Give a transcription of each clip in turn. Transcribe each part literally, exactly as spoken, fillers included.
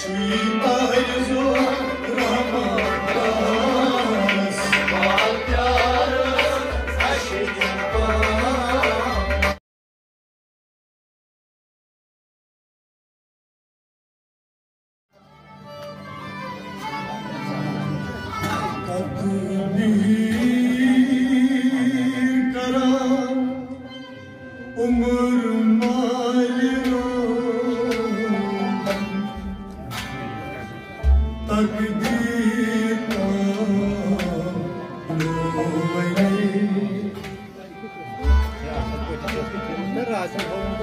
تقدیر کران عمر مالرو، تقدیر آنو ونے۔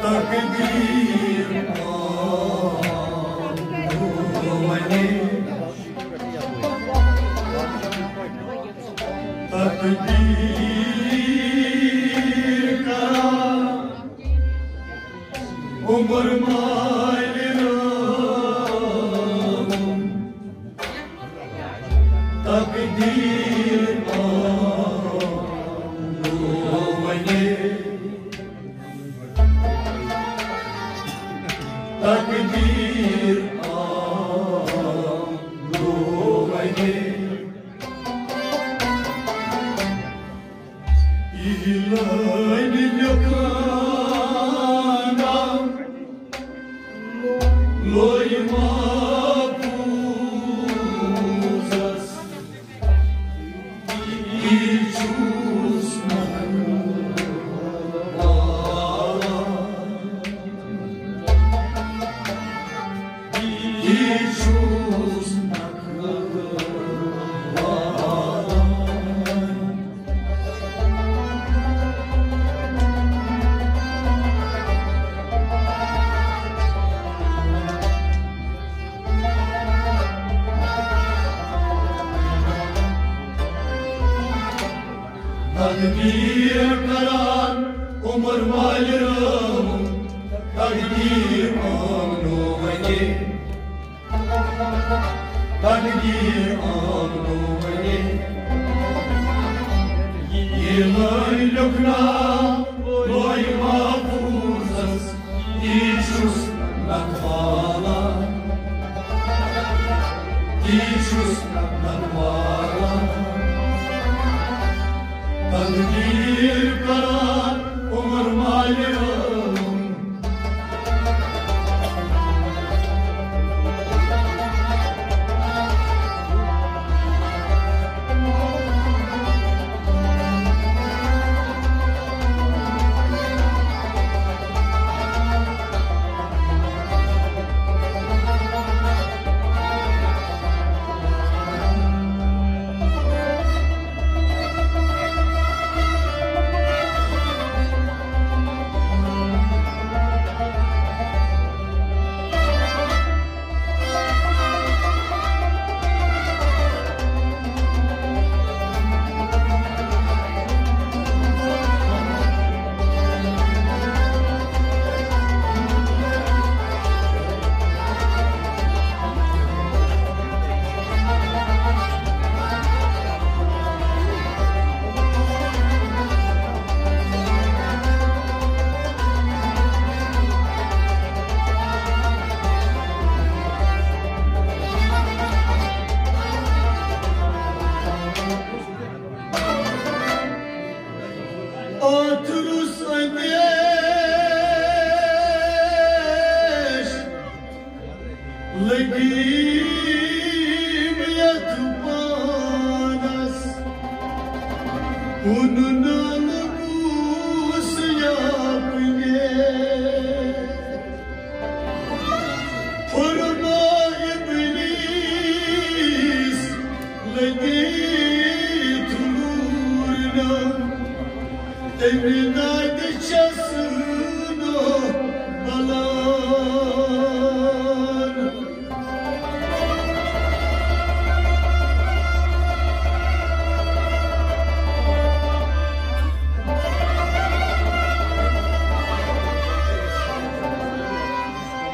تقدیر آنو ونے۔ تقدیر کران عمر مالرو، تقدیر آنو ونے۔ تقدیر آنو ونے۔ یہِ لٲنۍ لیوٚکھناو لوے محفوظس۔ یہِ چھُس نہٕ والان، یہِ چھُس نہٕ والان۔ تقدیر کران عمر مالرو، تقدیر آنو ونے۔ تقدیر آنو ونے۔ یہِ لٲنۍ لیوٚکھناو لوے محفوظس۔ یہِ چھُس نہٕ والان، یہِ چھُس نہٕ والان۔ تقدیر کران عمر مالرو۔ آتھرُس اندیش لگیم یتھ پانس، کُن نالہٕ روٗس یا کُنے۔ پھُرما ابلیس لٔگِتھ لوٗرنہٕ، تٔمہِ دادِ چھَس نہٕ بلان۔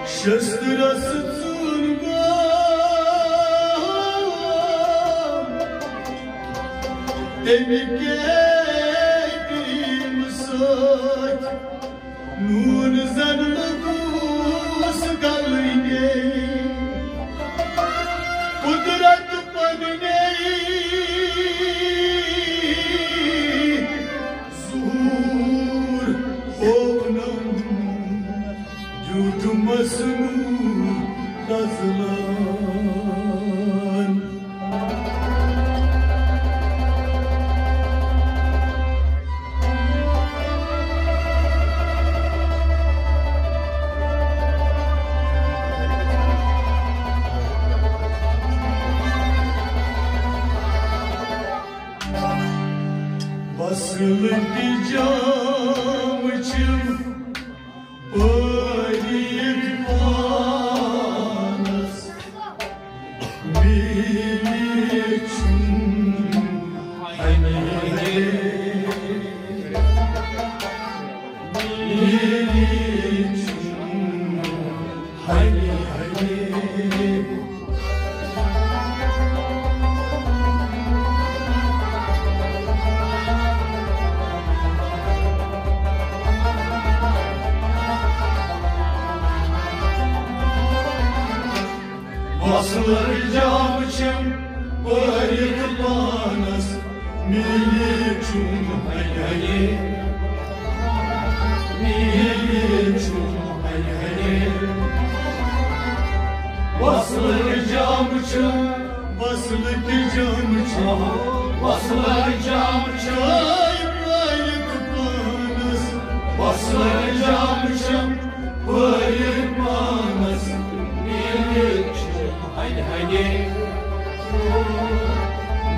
شسترس ژوٗن گوٚو تٔمہِ کیٚمۍ سۭتۍ۔ نوٗن زن لوٚگُس گلٕنۍ۔ دزلان۔ وصلٕکۍ جام چھِم بٲرِتھ پانس، میٖٹھۍ چھِم ہنے ہنے۔ میٖٹھۍ چھِم ہنے ہنے۔ وصلٕکۍ جام چھِم بٲرِتھ پانس، میٖٹھۍ چھِم ہنے ہنے۔ میٖٹھۍ چھِم ہنے ہنے۔ وصلٕکۍ جام چھِم، وصلٕکۍ جام چھِم، وصلٕکۍ جام چھِم بٲرِتھ پانس۔ وصلٕکۍ جام چھِم بٲرِتھ پانس، میٖٹھۍ چھِم ہنے ہنے۔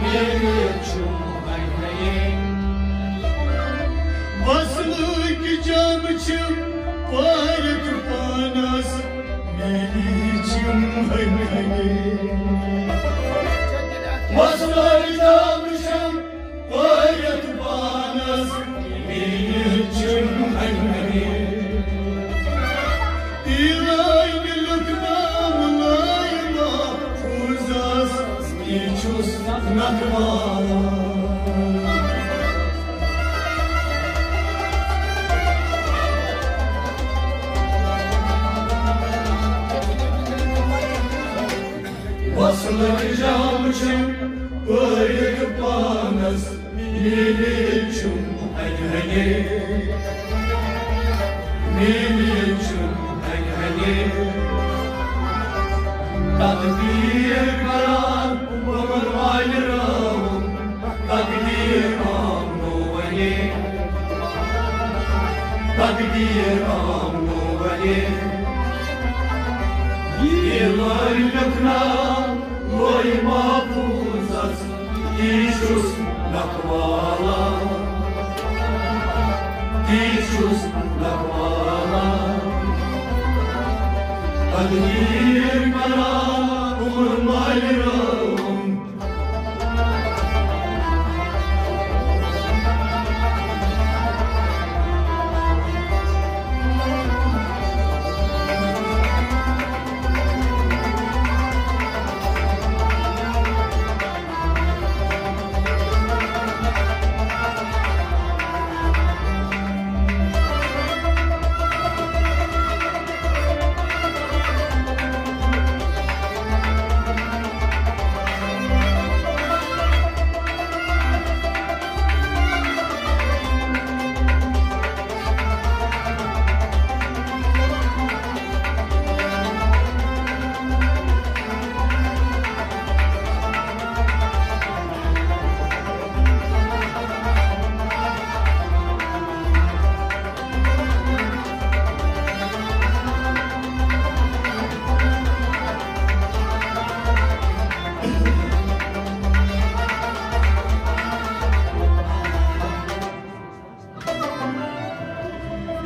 میٖٹھۍ چھِم ہنے ہنے۔ وصلٕکۍ جام چھِم بٲرِتھ پانس، میٖٹھۍ چھِم ہنے ہنے۔ وصلٕکۍ جام چھِم بٲرِتھ پانس، میٖٹھۍ چھِم ہنے ہنے۔ تیٖرٲنۍ لیوٚکھ نام لٲے محفوظس، یہِ چھُس نکھٕ والان۔ وصلٕکۍ جام چھِم بٲرِتھ پانس، میٖٹھۍ چھِم ہنے ہنے۔ میٖٹھۍ چھِم ہنے ہنے۔ تقدیٖر کران عمر والہِ رٲوُن، تقدیٖر آمنو ونے۔ تقدیٖر آمنو ونے۔ یہِ لٲرۍ لیوٚکھ نام لوے محفوظس، تی چھُس نکھٕ والان۔ تی چھُس نکھٕ والان۔ تقدیٖر کران عمر والہِ رٲوُن۔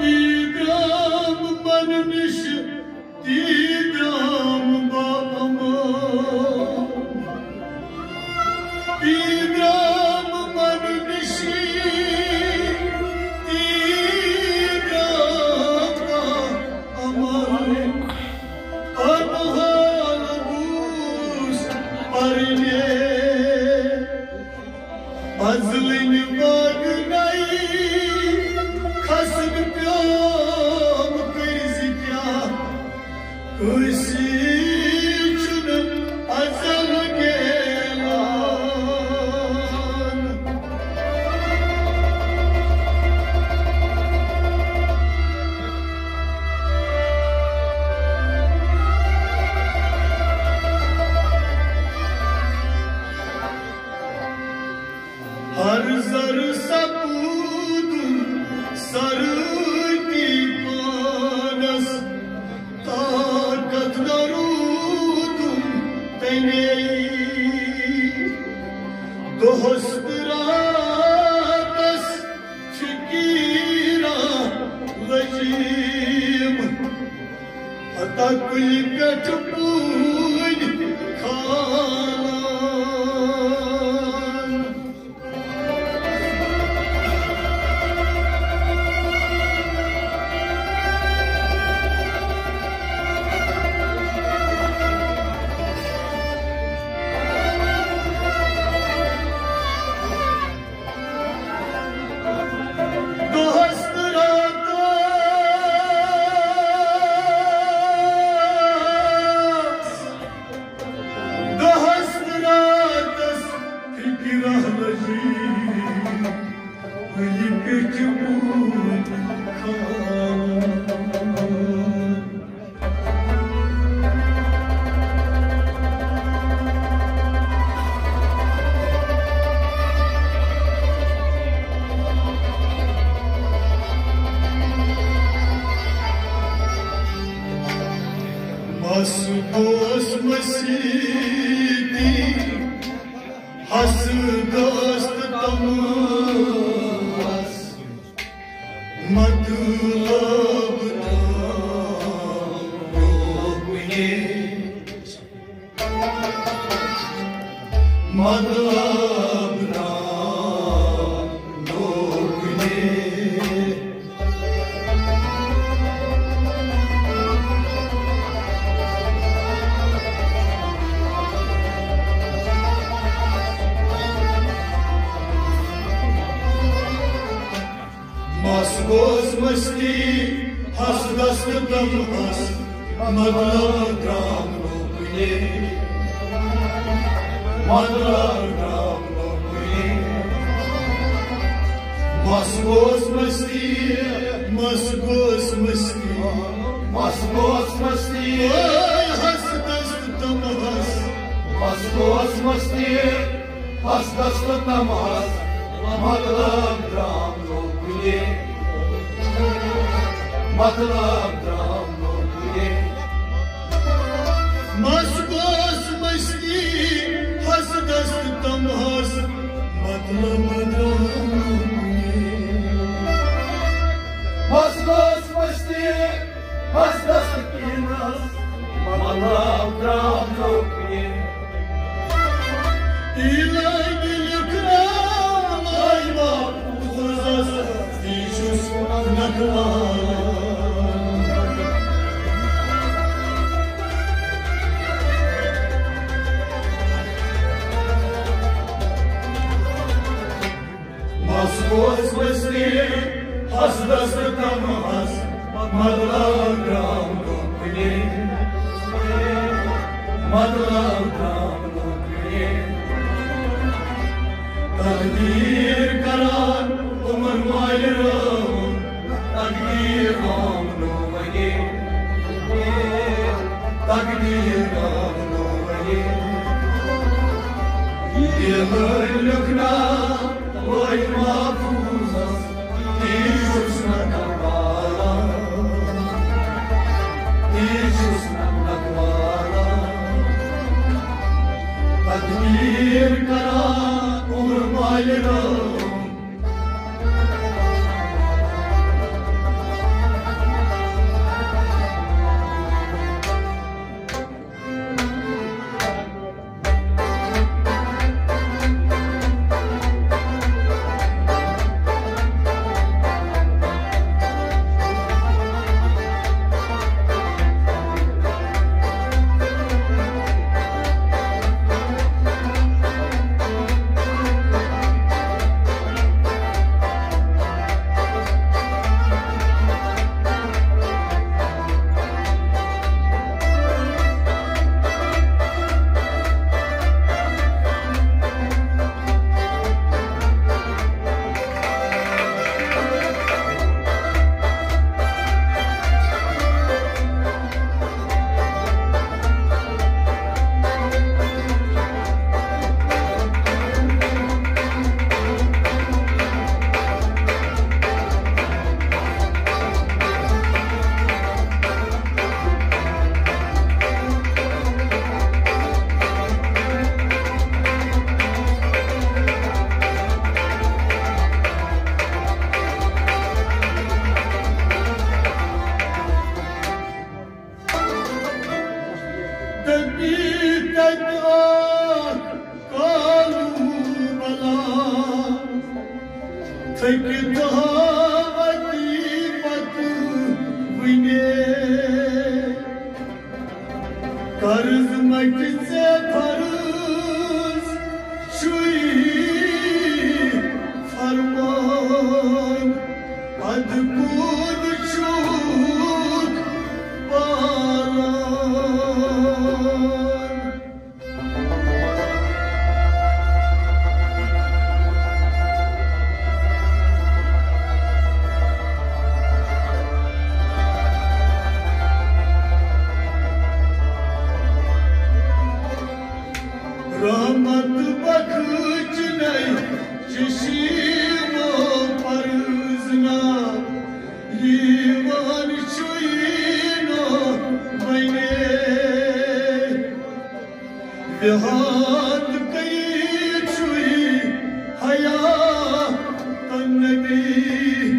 عیٖد آم من نِش، عیٖد آم با امان۔ عیٖد آم من نِش، عیٖد آم با امان۔ پنہان بوٗز پرنے۔ پزلٕنۍ باغہٕ نَے کھسن پیوم کٔرۍ زِ کیٛاہ، کٲنٛسی چھُنہٕ ازل گیلان۔ دۄہس تہٕ راتس فِکرا لٔجیٖم، ہتا کُلہِ پٮ۪ٹھ پوٗنۍ کھالان۔ دۄہس تہٕ راتس، دۄہس تہٕ راتس فِکرا لٔجیٖم، کُلہِ پٮ۪ٹھ پوٗنۍ کھالان۔ مس گوس مسیتی، ہس دست تماس، مطلب تام لوگ مجھے، مطلب تام لوگ مجھے۔ مس گوس مستی، ہس دست تم ہس، مطلب درام لوکنے۔ مطلب درام لوکنے۔ مس گوس مستی، مس گوس مستی، مس گوس مستی۔ اے ہس دست تم ہس، مس گوس مستی۔ ہس دست تم ہس، مطلب درام لوکنے۔ مطلب درام لوکنے۔ مس گوس مستی، ہس دست تم ہس، مطلب درام لوکنے۔ مس گوس مستی، ہس دست کینس، مطلب درام لوکنے۔ ایلٲے دِلُک نام لٲے محفوظس، تی چھُس نکھلان۔ مس گوس مستی، ہس دست تم ہس، مطلب درام لوکنے۔ مطلب درام لوکنے۔ تقدیر کران عمر مالہِ رٲوٕم، تقدیر آم نو ونے۔ تقدیر آم نو ونے۔ یہِ لیکھنا لوح محفوظس، تی چھُس نہٕ نکھلان۔ تی چھُس نہٕ نکھلان۔ تقدیر کران عمر مالہِ رٲوٕم۔ کتابتی پتہٕ وُنے قرض مٹہِ ژےٚ فرض چھُے فرمان، ادٕ کوٗد چھُکھ پالان۔ رحمت بخشنے چشمو پرزنا، یوان چھُے نہٕ ونے۔ وہاد کئی چھُے حیات النبی،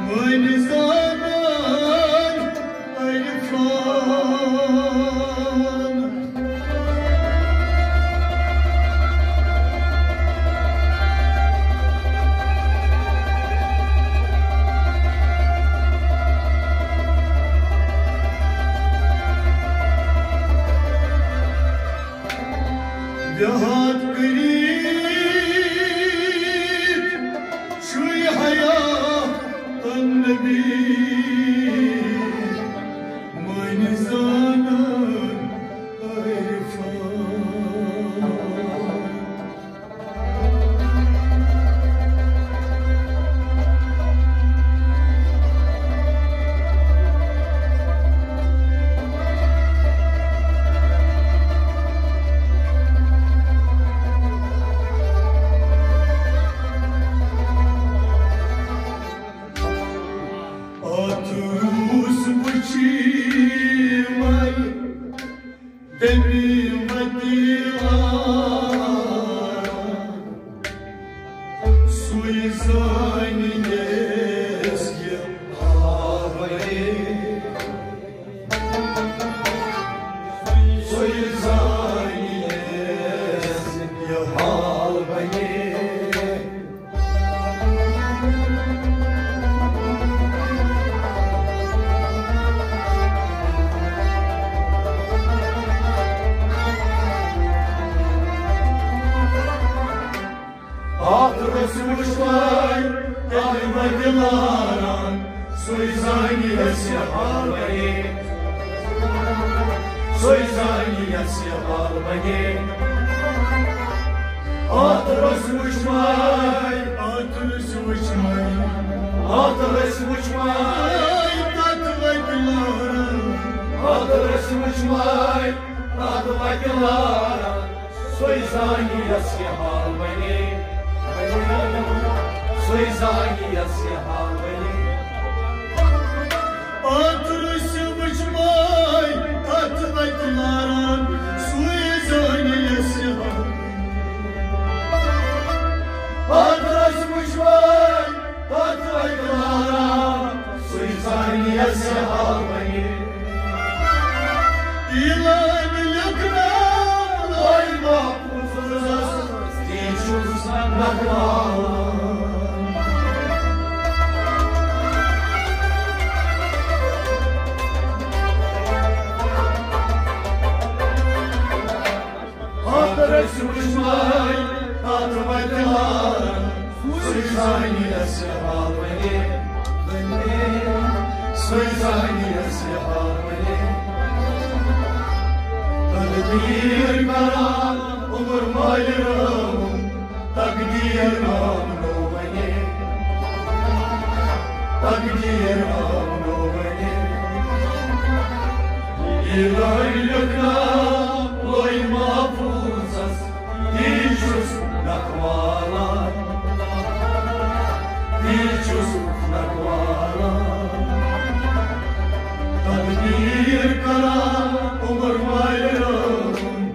مٲنۍ زانان عرفان۔ وہاد کٔرِتھ چھُے حیات النبی، مٲنۍ زانان عرفان۔ اتھ روس وچھی مر تمی وتی آ، سوی زانی یس یہ آوری۔ سوی زانی یس یہ حال بنی۔ اتھ روٚس وٕچھوے تَلہٕ وَتہِ لاران، سُے زانہِ اَسہِ حال بنے، سُے زانہِ اَسہِ حال بنے۔ اتھ روٚس وٕچھوے، اتھ روٚس وٕچھوے، اتھ روٚس وٕچھوے تَتھ وَتہِ لاران، اتھ روٚس وٕچھوے تَتھ وَتہِ لاران۔ سُے زانہِ یَس یہِ حال وَنے، سُے زانہِ یَس یہِ حال وَنے۔ اتھ روٚس وٕچھوے تَتھ وَتہِ لاران، سُے زانہِ یَس یہِ حال۔ اتھ روٚس وٕچھوے تَتھ وَتہِ لاران، سُے زانہِ یَس یہِ حال وَنے۔ اعلان لیکھناو لوح محفوظس، تی چھُس نکھراوان۔ اتھ روٚس وٕچھوے تَتھ وَتہِ لاران، سُے زانہِ یَس یہِ حال وَنے، سُے زانہِ یَس یہِ حال وَنے۔ تدبیر کران عمر مالہِ رٲوُن، تقدیر نام نو وَنے، تقدیر نام نو وَنے۔ اعلان لیکھناو لوح محفوظس، تی چھُس نکھراوان، تی چھُس نکھراوان۔ تدبیر کران عمر مالہِ رٲوُن۔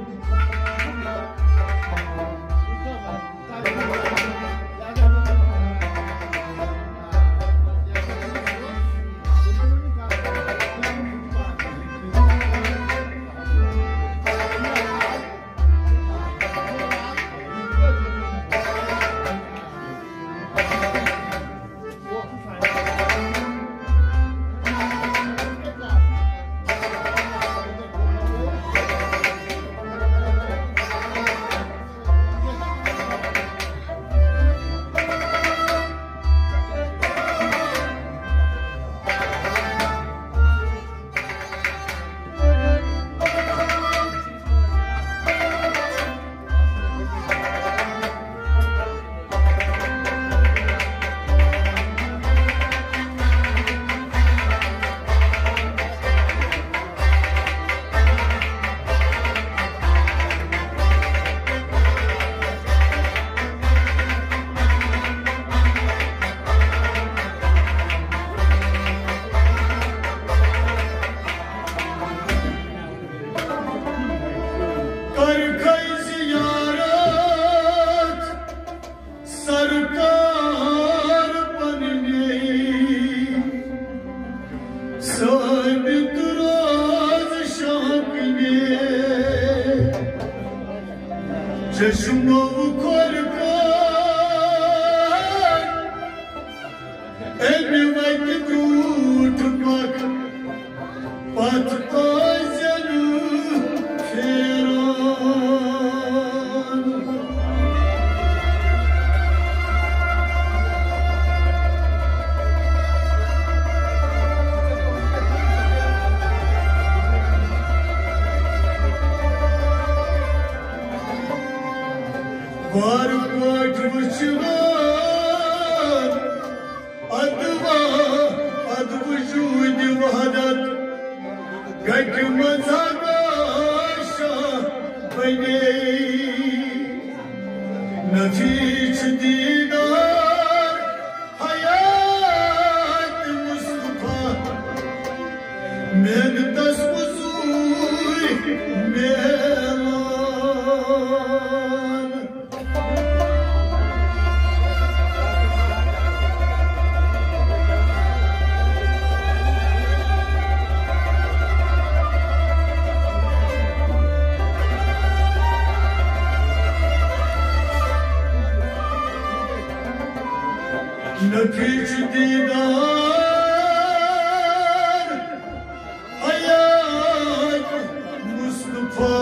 کر کھے زیارت سرکار پننی، ثابت روز شاکنی، چشمو کھور کر امہِ وتہِ برٛونٛٹھ پکھ، پتھ ٲسۍزٮ۪ن پھیران۔ وارٕ پٲٹھۍ وٕچھان ادوا، اد وجود وحدت، گٹہِ منٛز ہمیشہ بنے۔ نفی چھُ دیدار حیات مصطفیٰ، محنتس مزوٗرۍ میلان۔ نفی چھُ دیدار حیات مصطفیٰ،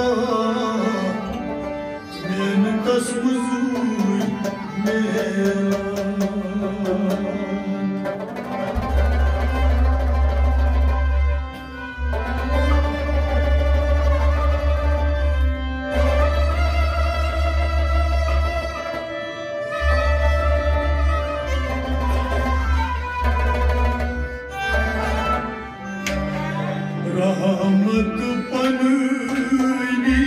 محنتس مزوٗرۍ میلان۔ رحمت پننی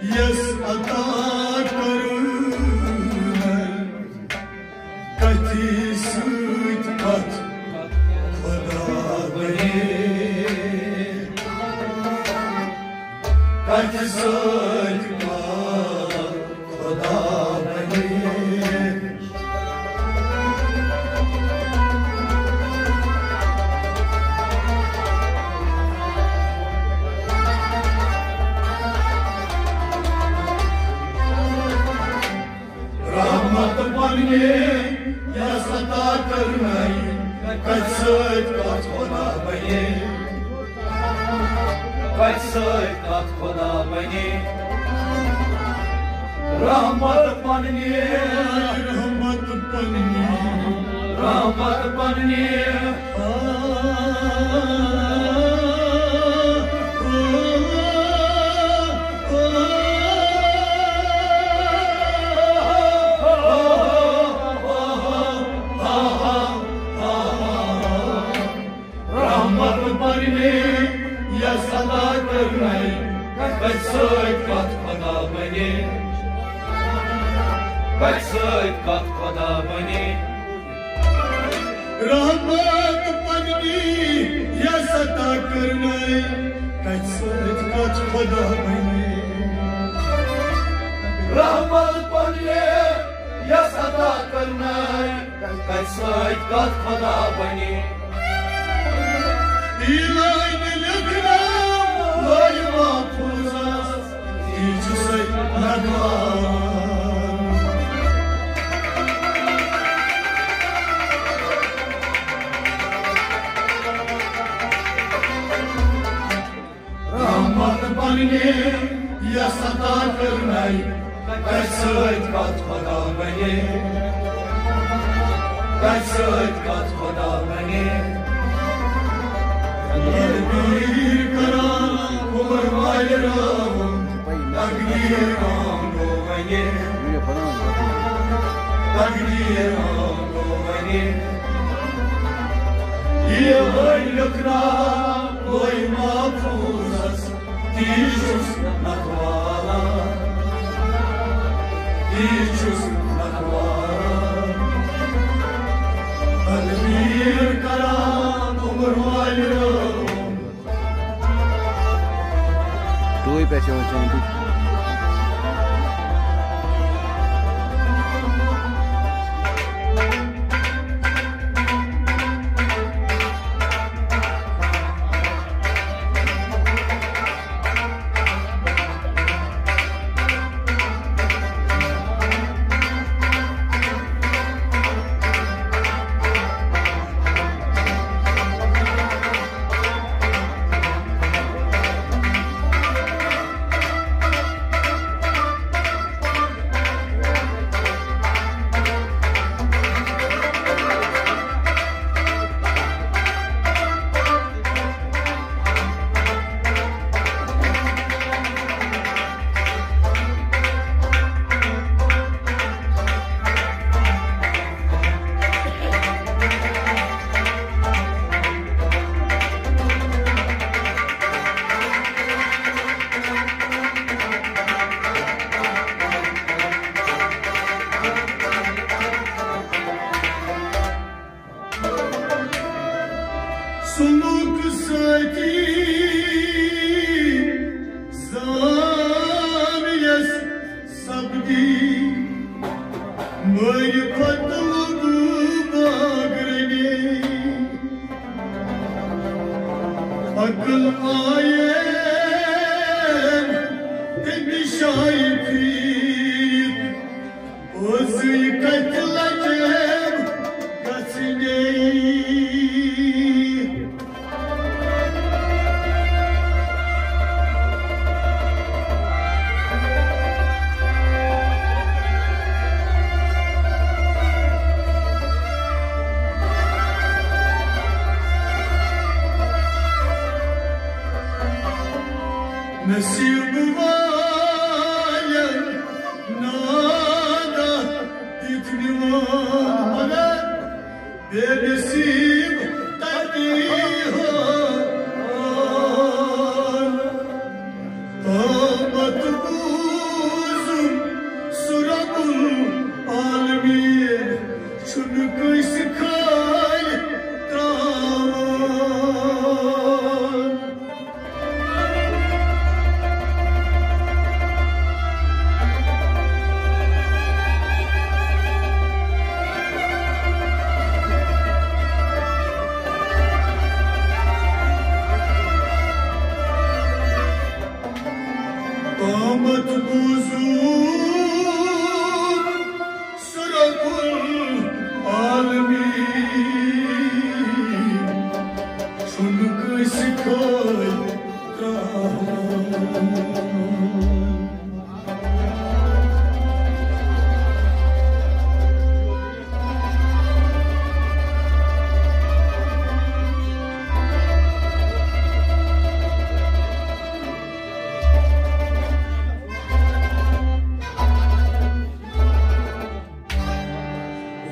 یس عطا کٔرمٕے، کتھِ سۭتۍ کتھ خدا بنے، کتھِ سۭتۍ کتھ خدا بنے۔ رحمت پننہِ یس عطا کٔرمٕے، کتھِ سۭتۍ کتھ خدا بنے، کتھِ سۭتۍ کتھ خدا بنے۔ رحمت پننہِ، رحمت پننہِ، رحمت پننہِ۔ رحمت پننہِ یس عطا کٔرمٕے، کتھِ سۭتۍ کتھ خدا بنے، کتھِ سۭتۍ کتھ خدا بنے۔ رحمت پننہِ یس عطا کٔرمٕے، کتھِ سۭتۍ کتھ خدا بنے۔ رحمت پننہِ یس عطا کٔرمٕے، کتھِ سۭتۍ کتھ خدا بنے۔ یہِ لٲنۍ لیکھنٲو لوح محفوظس، تی چھُ سُے نخوان۔ رحمت پننہِ یس عطا کٔرمٕے، کتھِ سۭتۍ کتھ خدا بنے، کتھِ سۭتۍ کتھ خدا بنے۔ ییٚلہِ تقدیٖر کران عمر والہِ رٲوُن، تقدیٖر آنگو ونے، تقدیٖر آنگو ونے۔ یہِ لٲنۍ لیکھنٲو لوح محفوظس، تی چھُس نکھوالان، تی چھُس نکھوالان۔ تقدیٖر کران عمر والہِ رٲوُن۔ ٹوپۍ پٮ۪ٹھ یِوان چانٛدی۔ سلوک سۭتی زان یس سپدی، معرفت لوٚگ باگرنہِ۔ عقل آیے تٔمِس شایہِ پھیٖر، اوسُے کتھِ لٹہِ گژھنے۔ نصیب والٮ۪ن نادہ دِتھ نِوان، مگر بے نصیب تتی ہان۔ تامت بوٗزُم سُہ رب العالمین چھُنہٕ کٲنٛسہِ خٲلۍ تراوان۔ قامت بوزون سرب العالمین، چھُنہٕ کٲنٛسہِ خٲلۍ ترٛاوان۔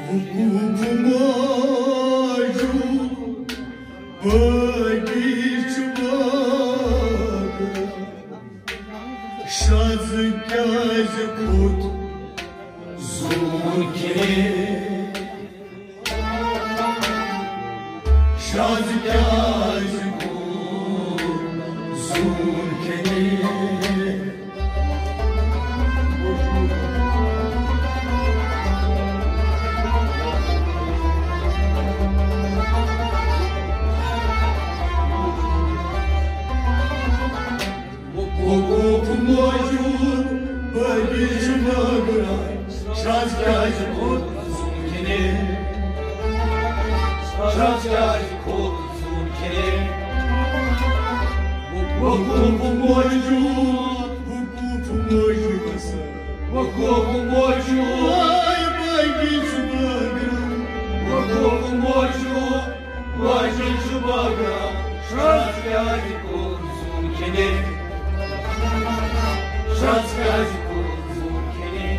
وقوف موجود، باقی چھُ باقی۔ شاز کیٛازِ کھوٚت زوٗن کھیٚے؟ شاز کیٛازِ کھوٚت زوٗن کھیٚے؟ وقوف موجود، بٲقی چھِ بٲگراوان۔ شاز کیٛازِ کھوٚت زوٗن کھیٚے؟ شاز کیٛازِ کھوٚت زوٗن کھیٚے؟ وقوف موجود، وقوف موجود۔ وقوف موجود۔ آے بٲگی چھُ بٲگراوان۔ وقوف موجود۔ واجہِ چھُ بٲگراوان۔ شاز کیٛازِ کھوٚت زوٗن کھیٚے؟ شاز کیٛازِ کھوٚت زوٗن کھیٚے؟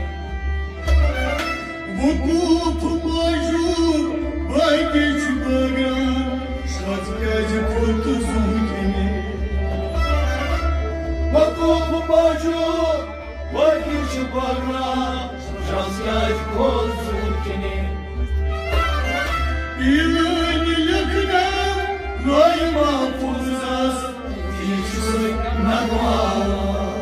وقوف موجود۔ باقی چھُ بٲگراوان۔ شاز کیٛازِ کھوٚت زوٗن کھیٚے؟ وقوف موجود۔ باقی چھُ بٲگراوان۔ شاز کیٛازِ کھوٚت زوٗن کھیٚے؟ یہِ لٲنۍ لیکھنٲو لوح محفوظس، یہِ چھُ سُے نغمہٕ۔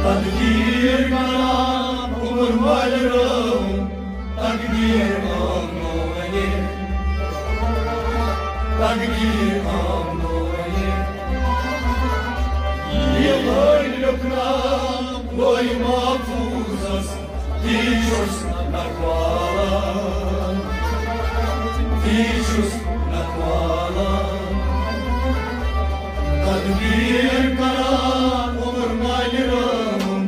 تقدیر کران عمر والہِ رٲوُن، تقدیر آمنو وۄنۍ، تقدیر آمنو وۄنۍ۔ یہِ لٲج لیوٚکھنا لوح محفوظس، تی چھُس نکھوالان، تی چھُس نکھوالان۔ تقدیر کران عمر والہِ رٲوُن۔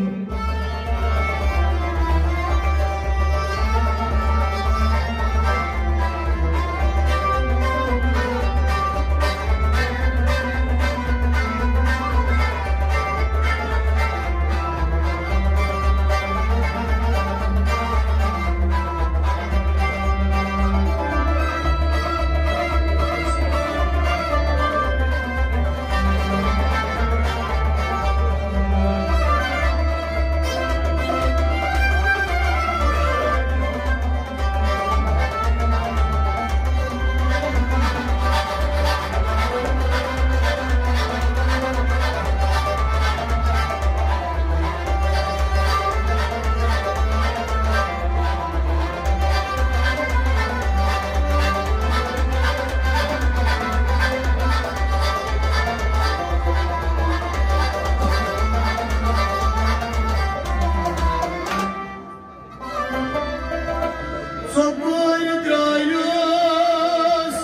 ژۄپٲرۍ درٛایس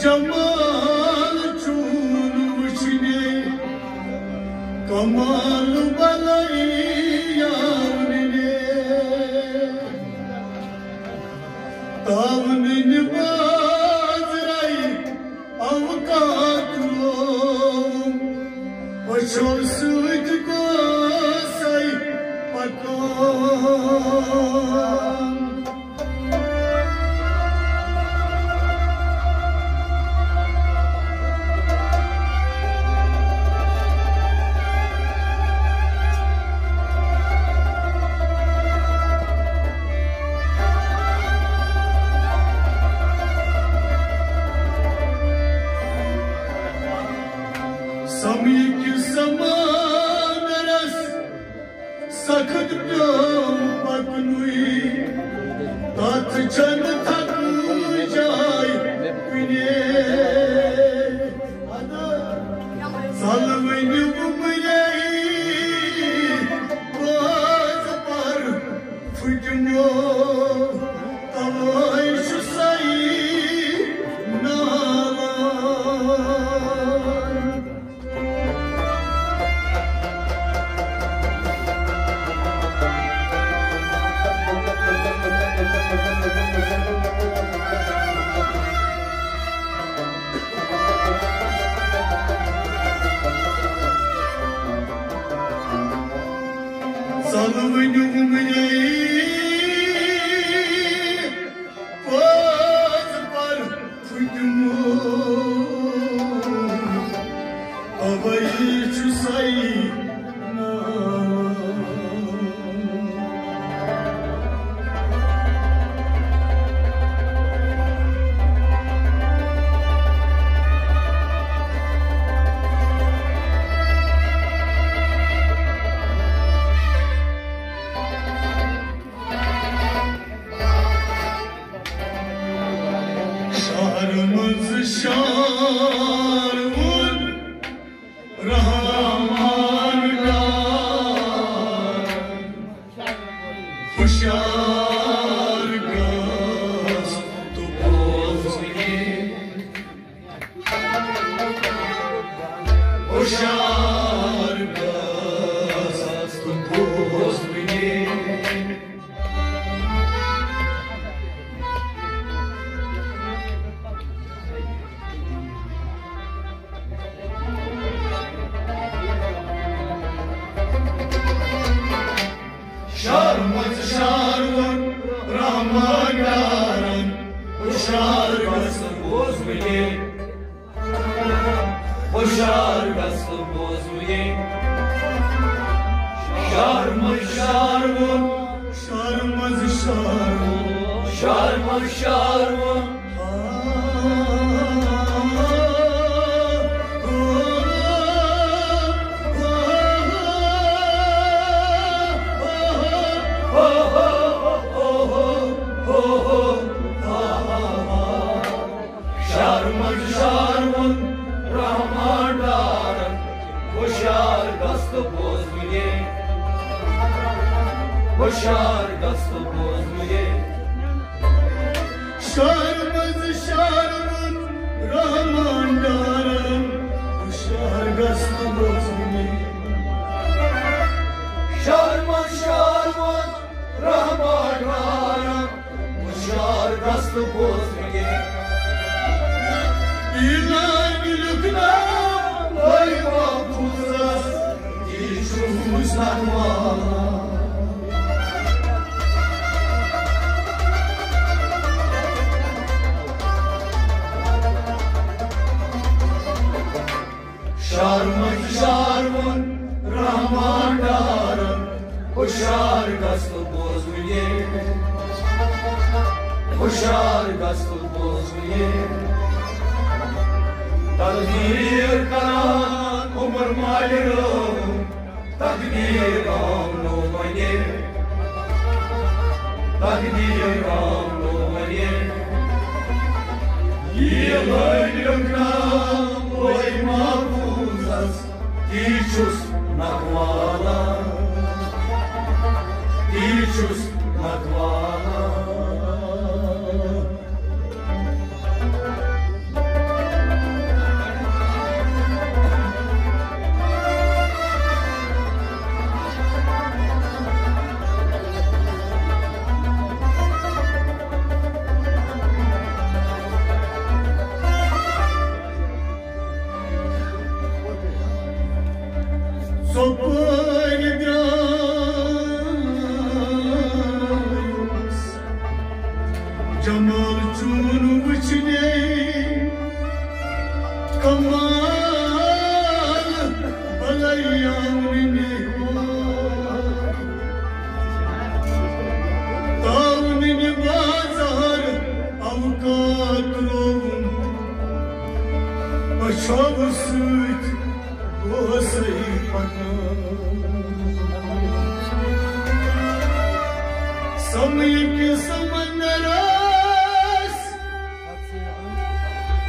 جمال چون وٕچھنہِ، کمال بلٲیی آونہِ۔ تاونہِ بازرے اوقات لوم، أچھو سۭتۍ گوسے پکان۔ سمے کِس سمندرس سخت پیوٚو پکنُے، تتھ چھنہٕ تھکٕنۍ جاے کُنے۔ ژلوٕنۍ وُمرے باز پر پھُٹمو، توے چھُ سَے نالان۔ ژلوٕنۍ وُمرے پاز پر پھُٹمُت، اوے چھُ سَے نالان۔ شہر منٛز شار ووٚن رحمان ڈار، ہُشار گژھ تہٕ بوز یہِ۔ ہُشار گژھ تہٕ بوز یہِ۔ شار منٛز شار ووٚن رحمان ڈارن، ہُشار گژھ تہٕ بوز یہِ۔ ہُشار گژھ تہٕ بوز یہِ۔ شار منٛز شار ووٚن، شار منٛز شار ووٚن، شار منٛز شار ووٚن۔ ہُشار گژھ تہٕ بوز مےٚ۔ شہر منٛز شہر ووٚن رحمان ڈارن، ہُشار گژھ تہٕ بوز مےٚ۔ شہر منٛز شہر ووٚن رحمان ڈارن، ہُشار گژھ تہٕ بوز مےٚ۔ یہِ لٲگۍ لیُکھناو لٲگۍ محفوظس، یہِ چھُس نغمہٕ۔ شہر منٛز شہر ووٚن رحمان ڈارن، ہُشار گژھ تہٕ بوز مےٚ۔ ہُشار گژھ تہٕ بوز مےٚ۔ تقدیر کران عمر مالہِ رٲو، تقدیر آو نوٚو وۄنہِ۔ تقدیر آو نوٚو وۄنہِ۔ یہِ لٲگۍ لیُکھناو لٲگۍ محفوظس، تی چھُس نکھٕ والان، تی چھُس نکھٕ والان۔ ژۄپٲرۍ درٛاس جمال چون وٕچھنے، کمال بلے آونہِ ہور۔ تاونہِ بازار اوقات رووُن، أچھو سۭتۍ اوسے پکان۔ سمے کِس سمندرس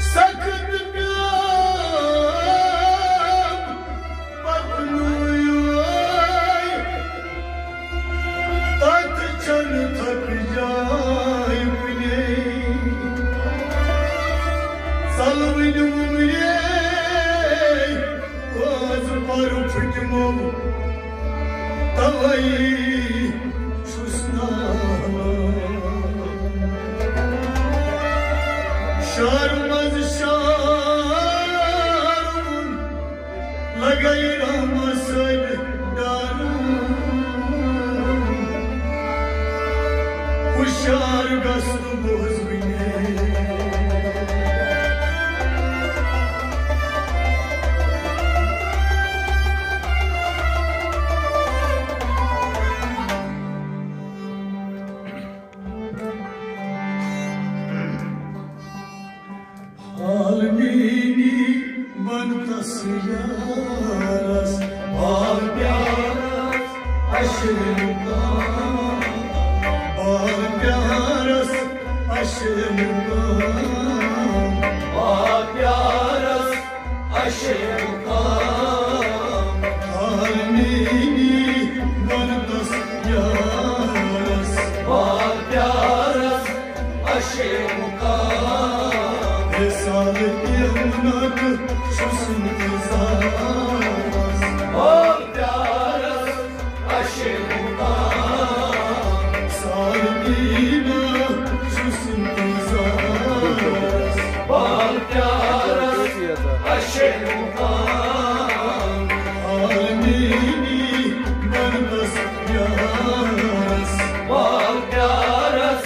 سخت پیوم پکنُے۔ تتھ چھنہٕ تھکھ جاے کُنے۔ ژلوٕنۍ وُمرے وٲژ پرٕ پھٕٹمو، توے چھُس ناوان۔ شہر منٛز شہر ووٚن لگے رحمت سۭتۍ ڈارُن۔ ہُشار گژھ تہٕ بوز وٕنہِ۔ حال میٛٲنی بنتس یارس، حال پیارس اشر مقام، حال پیارس اشر مقام، حال پیارس اشر مقام۔ حال میٛٲنی بنتس یارس، حال پیارس اشر مقام۔ مثال یمنا تہٕ چھُس انتظارس۔ حال پیارس اشر مقام۔ سالکینا چھُس انتظارس۔ حال پیارس اشر مقام۔ حال میٛٲنی بنتس یارس۔ حال پیارس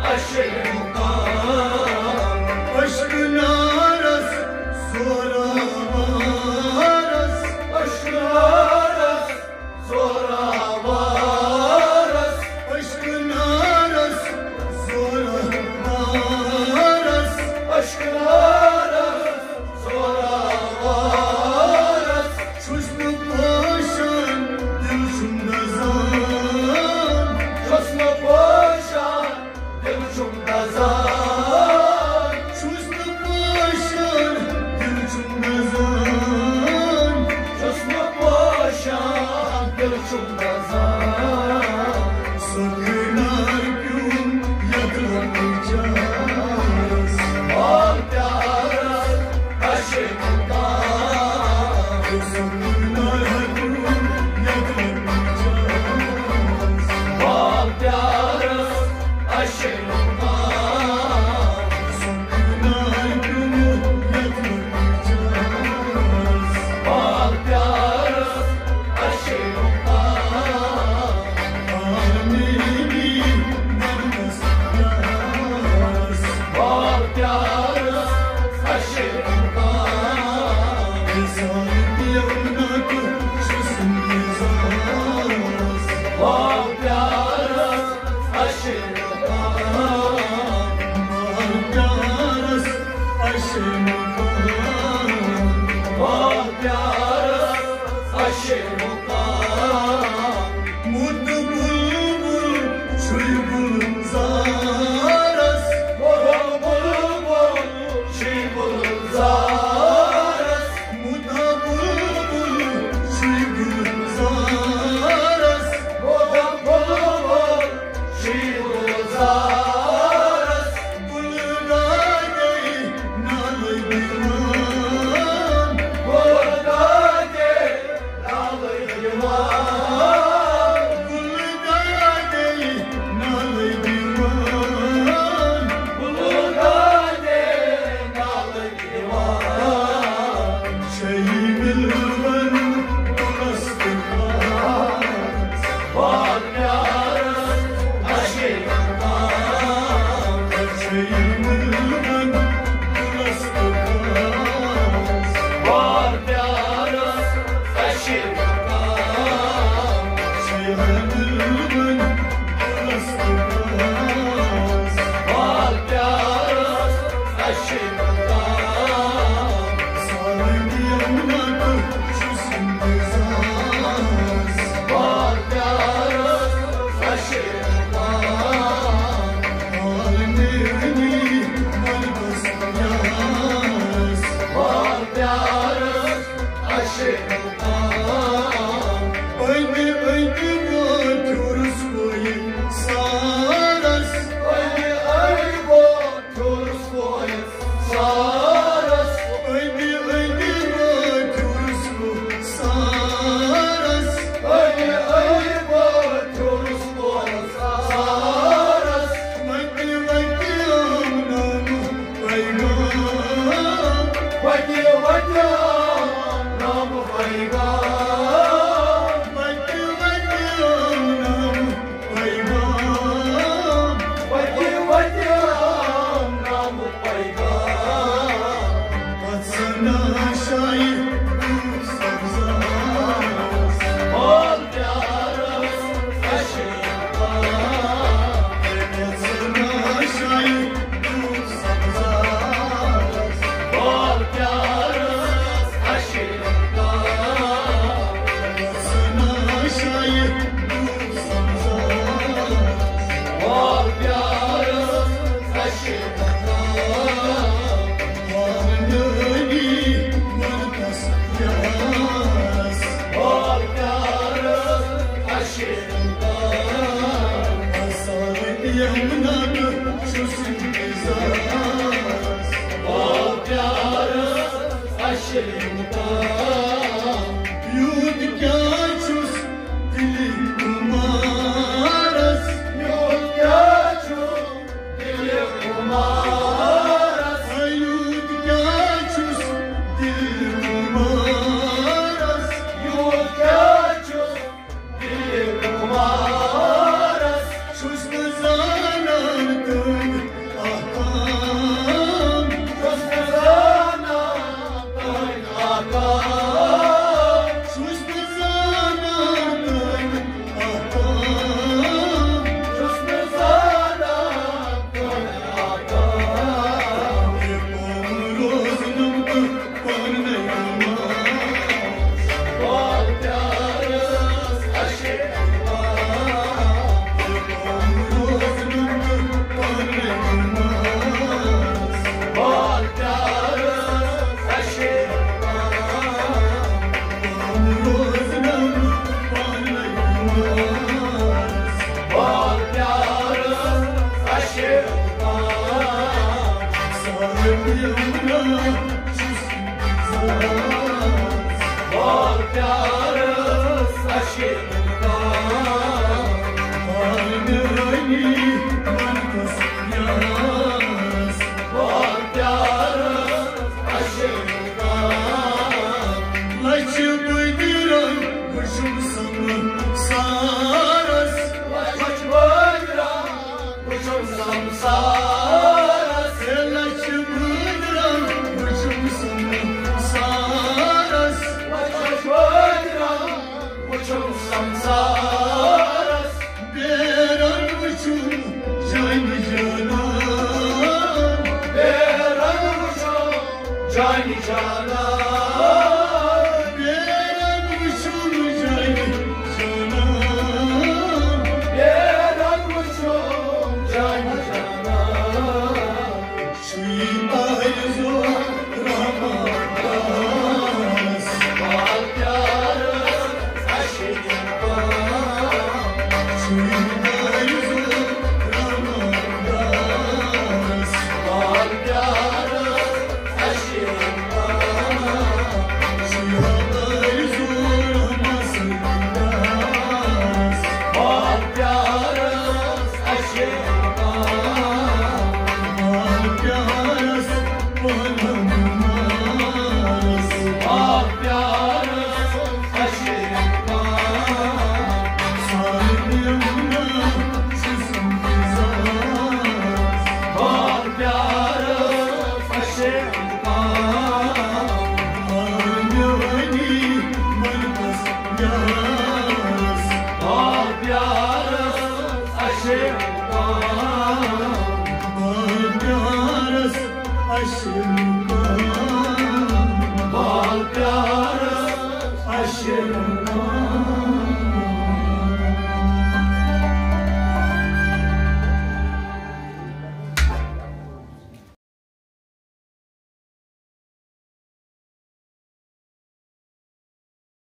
اشر مقام۔ اشک نارس زورآوارس۔ جانہِ جانا، بے رنگ وُچھُم جانہِ جانا، بے رنگ وُچھُم جانہِ جانا۔ چھُے آرزو رحمان داس، بال پیارس عشق پان۔ چھُے آرزو رحمان داس، بال پیارس عشق پان۔ چھُے آرزو رحمان داس، بال پیارس عشق پان۔ بال پیارس پانس، بال پیارس عشق پان۔ سارے دنیا چھُس انتظار۔ بال پیارس عشق پان۔ آ میٛانہِ مرکز یارس۔ بال پیارس عشق پان۔ بال پیارس عشق پان۔ بال پیارس عشق